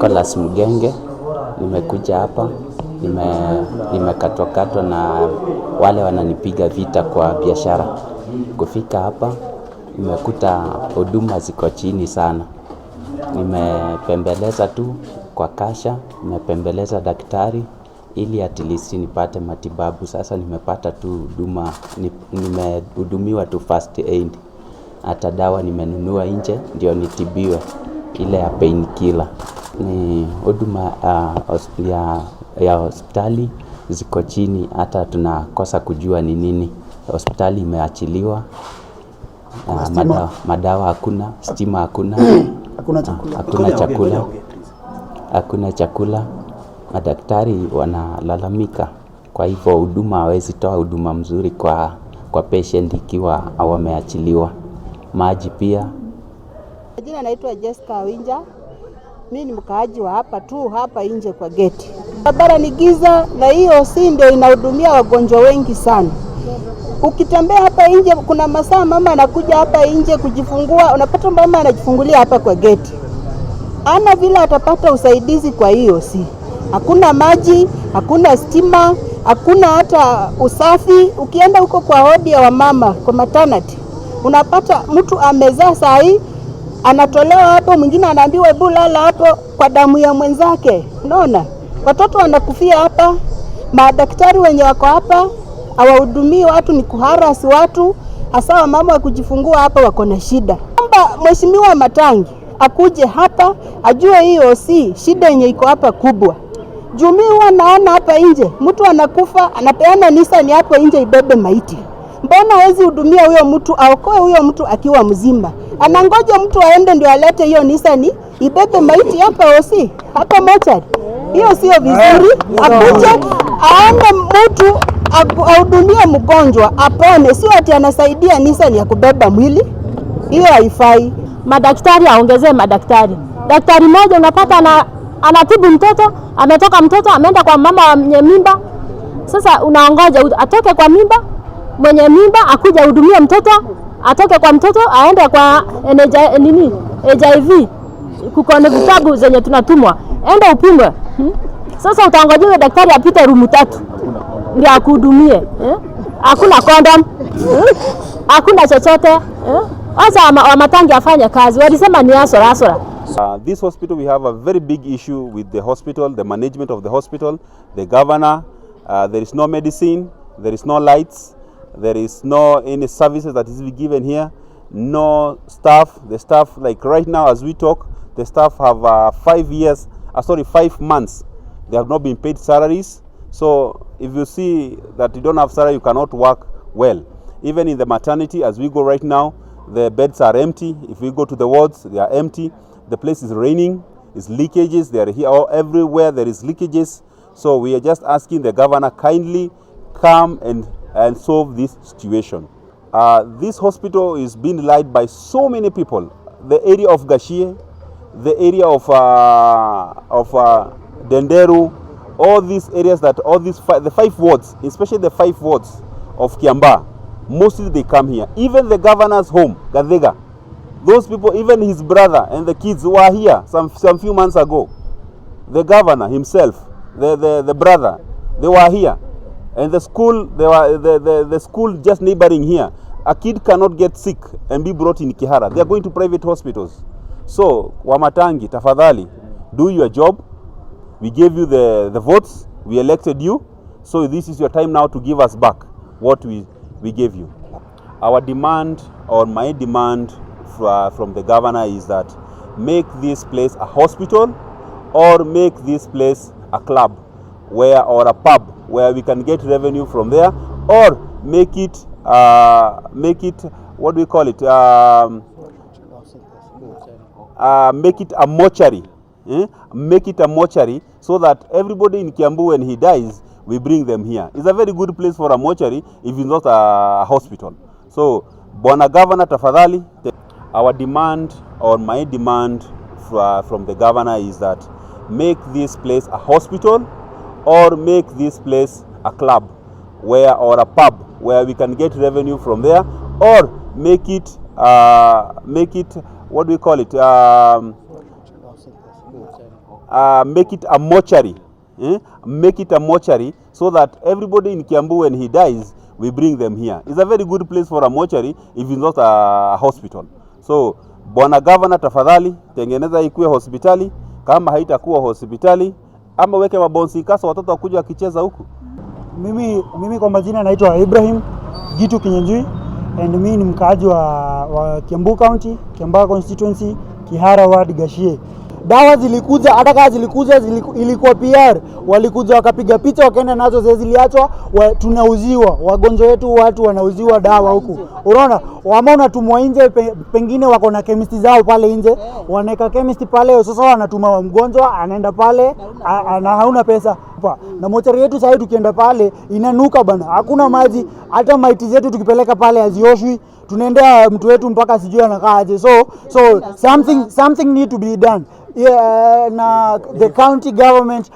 Nicholas Mgenge, nimekuja hapa nimekatwakatwa na wale wananipiga vita kwa biashara. Kufika hapa nimekuta huduma ziko chini sana. Nimepembeleza tu kwa kasha, nimepembeleza daktari ili at least nipate matibabu. Sasa nimepata tu huduma, nimehudumiwa tu first aid. Hata dawa nimenunua nje ndio nitibiwe ile ya painkiller. Ni huduma ya hospitali ziko chini, hata tunakosa kujua ni nini. Hospitali imeachiliwa, madawa hakuna, stima hakuna, Hakuna chakula. Hakuna chakula, hakuna chakula. Madaktari wanalalamika, kwa hivyo huduma hawezi toa huduma mzuri kwa patient ikiwa wameachiliwa. Maji pia. Jina naitwa Jessica Winja. Mimi ni mkaaji wa hapa tu hapa nje kwa geti. Barabara ni giza na hiyo si ndio inahudumia wagonjwa wengi sana. Ukitembea hapa nje, kuna masaa mama anakuja hapa nje kujifungua, unapata mama anajifungulia hapa kwa geti, ana vile atapata usaidizi kwa hiyo si. Hakuna maji, hakuna stima, hakuna hata usafi. Ukienda huko kwa wodi ya wamama kwa maternity, unapata mtu amezaa saa hii anatolewa hapo, mwingine anaambiwa hebu lala hapo kwa damu ya mwenzake. Unaona, watoto wanakufia hapa, madaktari wenye wako hapa hawahudumii watu, ni kuharass watu, hasa wamama wa kujifungua hapa wako na shida. Omba Mheshimiwa Matangi akuje hapa ajue hiyo si shida yenye iko hapa kubwa. Juu mimi huwa naona hapa nje mtu anakufa anapeana Nissan hapo nje ibebe maiti. Mbona hawezi hudumia huyo mtu, aokoe huyo mtu akiwa mzima? Anangoja mtu aende ndio alete hiyo Nissan ibebe maiti hapa hosi hapa mochari. Hiyo sio vizuri. Akuje aone mtu ahudumie mgonjwa apone, sio ati anasaidia Nissan ya kubeba mwili. Hiyo haifai. Madaktari aongezee madaktari. Daktari mmoja unapata anatibu mtoto, ametoka mtoto ameenda kwa mama mwenye mimba. Sasa unaongoja atoke kwa mimba, mwenye mimba akuja ahudumie mtoto, atoke kwa mtoto aende kwa NHI, nini HIV, kuko na vitabu zenye tunatumwa, enda upimwe. Sasa utangoja huyo daktari apite room 3 ndio akuhudumie, eh? Hakuna condom, Hakuna chochote, eh? Wacha Wamatangi afanye kazi. Walisema ni asora asora. This hospital, we have a very big issue with the hospital, the management of the hospital, the governor. There is no medicine, there is no lights, there is no any services that is given here, no staff. The staff, like right now as we talk, the staff have 5 years, sorry, 5 months. They have not been paid salaries. So if you see that you don't have salary, you cannot work well. Even in the maternity, as we go right now, the beds are empty. If we go to the wards, they are empty. The place is raining, it's leakages. They are here all, everywhere. There is leakages. So we are just asking the governor kindly come and solve this situation. This hospital is being relied by so many people. The area of Gachie, the area of Ndenderu, all these areas that all these the five wards, especially the five wards of Kiambaa, mostly they come here. Even the governor's home, Gathega, those people, even his brother and the kids were here some few months ago. The governor himself, the brother, they were here. And the school, they were, the school just neighboring here. A kid cannot get sick and be brought in Kihara. They are going to private hospitals. So, Wamatangi, tafadhali, do your job. We gave you the votes, we elected you. So this is your time now to give us back what we gave you. Our demand, or my demand from the governor is that make this place a hospital or make this place a club where, or a pub where we can get revenue from there, or make it, what do we call it, make it a mortuary, eh? Make it a mortuary so that everybody in Kiambu, when he dies, we bring them here. It's a very good place for a mortuary if it's not a hospital. So, Bwana Governor, tafadhali, our demand or my demand from the governor is that make this place a hospital or make this place a club where, or a pub where we can get revenue from there, or make it, what do we call it, Make it a mortuary. Eh? Make it a mortuary so that everybody in Kiambu, when he dies, we bring them here. It's a very good place for a mortuary if it's not a hospital. So, Bwana Governor, tafadhali tengeneza ikuwe hospitali. Kama haitakuwa hospitali, ama weke mabouncy castle watoto wakuja wakicheza huku. Mimi kwa majina naitwa Ibrahim Gitu Kinyanjui and mimi ni mkaaji wa Kiambu County, Kiambaa constituency, Kihara Ward, Gachie. Dawa zilikuja, hata kama zilikuja ilikuwa PR, walikuja wakapiga picha wakaenda nazo, zile ziliachwa tunauziwa wagonjwa wetu, watu wanauziwa dawa huku, unaona, ama unatumwa nje, pengine wako na chemist zao pale nje, wanaweka chemist pale. Sasa wanatuma mgonjwa anaenda pale na hauna pesa pa. Na mochari yetu sasa tukienda pale inanuka bana, hakuna maji, hata maiti zetu tukipeleka pale hazioshwi, tunaendea mtu wetu mpaka sijui anakaa aje. So something need to be done, yeah, na the county government.